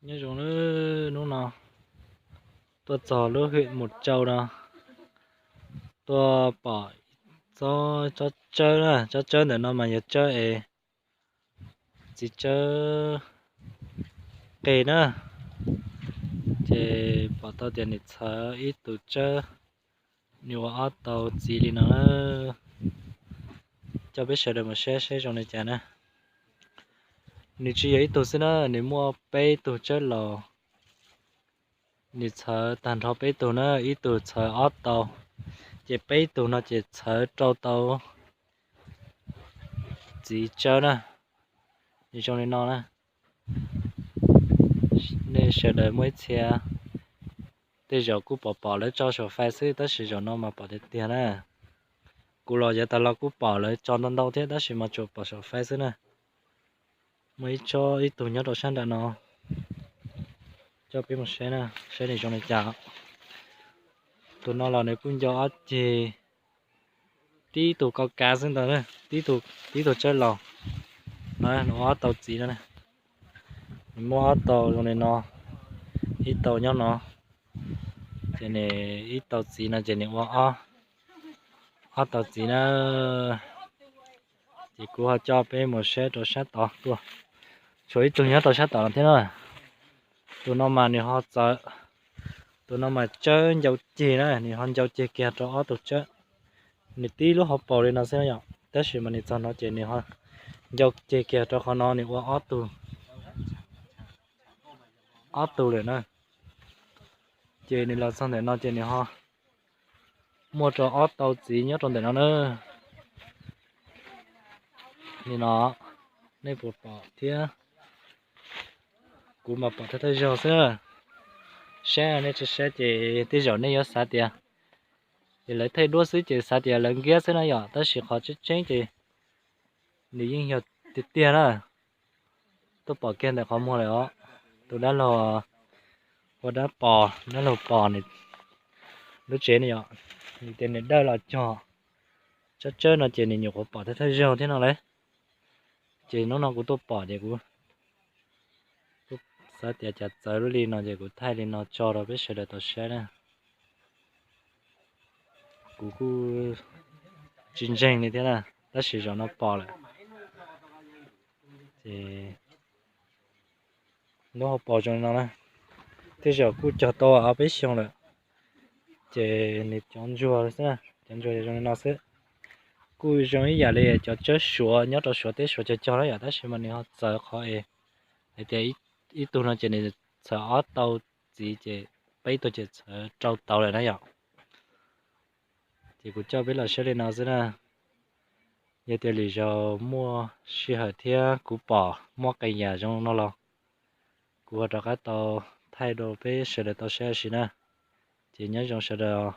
Nyob zoo, hnub no tuaj txog lub hwm Mus Tsau no, tuaj pom tsob tsawb na, tsob tsawb ntawm no mas yog tsawb es txiv tsawb qe na, ces pom tau tias nws txhawv ib tug tsawb, nws ua ob tau txiv li no. Coj peb sawv daws mus saib saib zoo li cas na. Nws tsis yog ib tug xwb na, nws muaj peb tug tsawb laus. Nws txhawv tag nrho peb tug na, ib tug txhawv ob tau, ces peb tug no ces txhawv rau tau txiv tsawb na. Nws zoo li no na. Nej sawv daws muaj ib txhia tej zaum kuj pom pom lawv tso saum fais xwb, tab sis zaum no mas pom tiag tiag na. Kuv los yav tas los kuj pom lawv tso ntau ntau thiab, tab sis mas tsuas pom saum fais xwb na. Muaj ib tsob ib tug nyob rau sab nram no, coj peb mus saib na, saib nws zoo li cas. Tus no los nws kuj ncau ob ceg, tib tug kav kav xwb ntag, tib tug tsawb laus no, nws ua ob tau txiv no. Nws muaj ob tau zoo li no, ib tau nyob no, ces nws ib tau txiv no ces nws ua ob tau txiv na. Ces kuv ho coj peb mus saib rau sab tod tuaj, tshuav ib tug nyob rau sab tod no thiab na. Tus no mas nws ho txawv, tus no mas tsawb ncau ceg na, nws ho ncau ceg kiag rau ob tug tsawb. Nws tib lub hauv paus li no xwb yom, tab sis mas nws txog no ces nws ho ncau ceg kiag rau qhov no nws ua ob tug, ob tug lawm na. Ces nws los txog ntawm no ces nws ho muaj rau ob tau txiv nyob rau ntawm no na. Li no, nej puas pom thiab? Kuv mas pom thawj thawj zaug xwb. Saib nej tsis saib ces tej zaum nej yuav xav tias, ces lawv thaij duab xwb ces xav tias lawv nkiab xwb na yom, tab sis qhov tseeb tseeb ces nws yeej yog tiag tiag na. Tuaj pom kiag ntawm qhov muag lawm os. Tus dab laug, ua dab pos, dab laug pos nws lub tsev ne yom, nws tias nws dawj los cog tsob tsawb no ces nws nyuam qhuav pom thawj thawj zaug thiab no lauj. Ces hnub no kuv tuaj pom ces kuv xav tias cas txawv li no ces kuv thaij li no tso rau peb sawv daws tau saib na. Kuv kuj tsis ntseeg li thiab na, tab sis zaum no pom lawm. Ces lub hauv paus zoo li no na, tej zaum kuj cog tau ob peb xyoos lawm. Ces nws cov ntsuag xwb, cov ntsuag zoo li no xwb. Kuj zoo ib yam li cov tsawb Suav nyob rau Suav teb Suav cog cog na yom, tab sis mas nws ho txawv qhov es hais tias ib tug no ces nws txhawv ob tau txiv ces peb tug ces txhawv rau tau lawm na yom. Ces kuv coj peb los saib li no xwb na. Yog tias lwm zaus muaj sij hawm thiab kuv pom muaj qee yam zoo no los kuv ho rov qab tau thaij rau peb sawv daws tau saib ua si na. Ces nyob zoo sawv daws.